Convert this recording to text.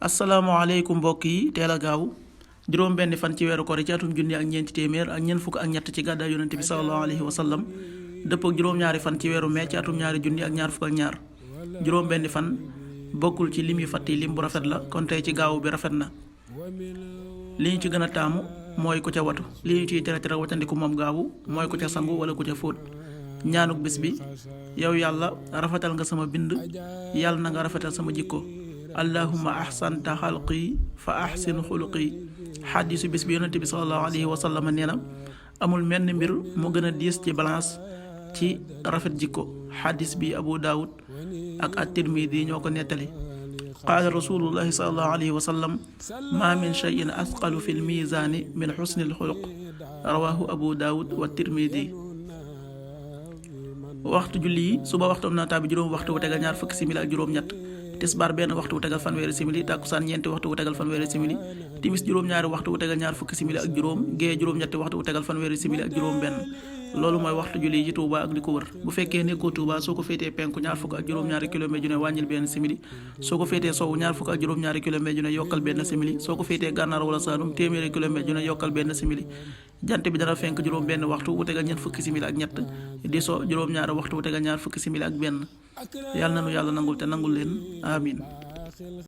asalaamaaleykum mbokk yi teel a gaaw juróom benn fan ci weeru koor ci atum junni ak ñeenti téeméer ak ñeent fukk ak ñett ci gàddaay yonente bi sallallahu alayhi wa sallam dëpp ak juróom-ñaari fan ci weeru mee ci atum ñaari junni ak ñaar fukk ak ñaar juróom benn fan bokkul ci lim yu fàtt yi lim bu rafet la kon tey ci gaawu bi rafet na li ñu ci gën a taamu mooy ku ca watu li ñu ciy tere watandiku moom gaawu mooy ku ca sangu wala ku ca fóot ñaanuk bis bi yow yàlla rafetal nga sama bind yàlla na nga rafetal sama jikko allahumma ahsanta xalqi fa ahsin xuluqi xaddisu bis bi yonente bi salallahu alayhi wa sallam nee na amul menn mbir mu gën a diis ci balance ci rafet jikko xaddis bi abu daawud ak at-tirmidi ñoo ko nettali qaala rasulullahi salallahu alayhi wa sallam ma min cheyin asqalu fi lmisaani min xusni lxuluq rawahu abu daawud wa tirmidi waxtu julli yi suba waxtu na tàbbi juróom waxtu wu tegal ñaar fukki simili ak juróom-ñett tisbaar benn waxtu wu tegal fanweeri simili tàkkusaan ñeenti waxtu wu tegal fanweeri simili timis juróom-ñaari waxtu wu tegal ñaar fukki simili ak juróom gée juróom-ñetti waxtu wu tegal fanweeri simili ak juróom benn loolu mooy waxtu julli yi ci Touba ak li ko wër bu fekkee nekkoo Touba soo ko féetee penku ñaar fukk ak juróom-ñaari kilomètre ju ne wàññil benn simili soo ko féetee sowu ñaar fukk ak juróom-ñaari kilomètre ju ne yokkal benn simili soo ko féetee gànnaar wala Saalum téeméeri kilomètre ju ne yokkal benn simili jant bi dana fenk juróom benn waxtu wu tegal ñeent fukki simili ak ñett di so juróom-ñaari waxtu wu tegal ñaar fukki simili ak benn yàlla na nu yàlla nangul te nangul leen amin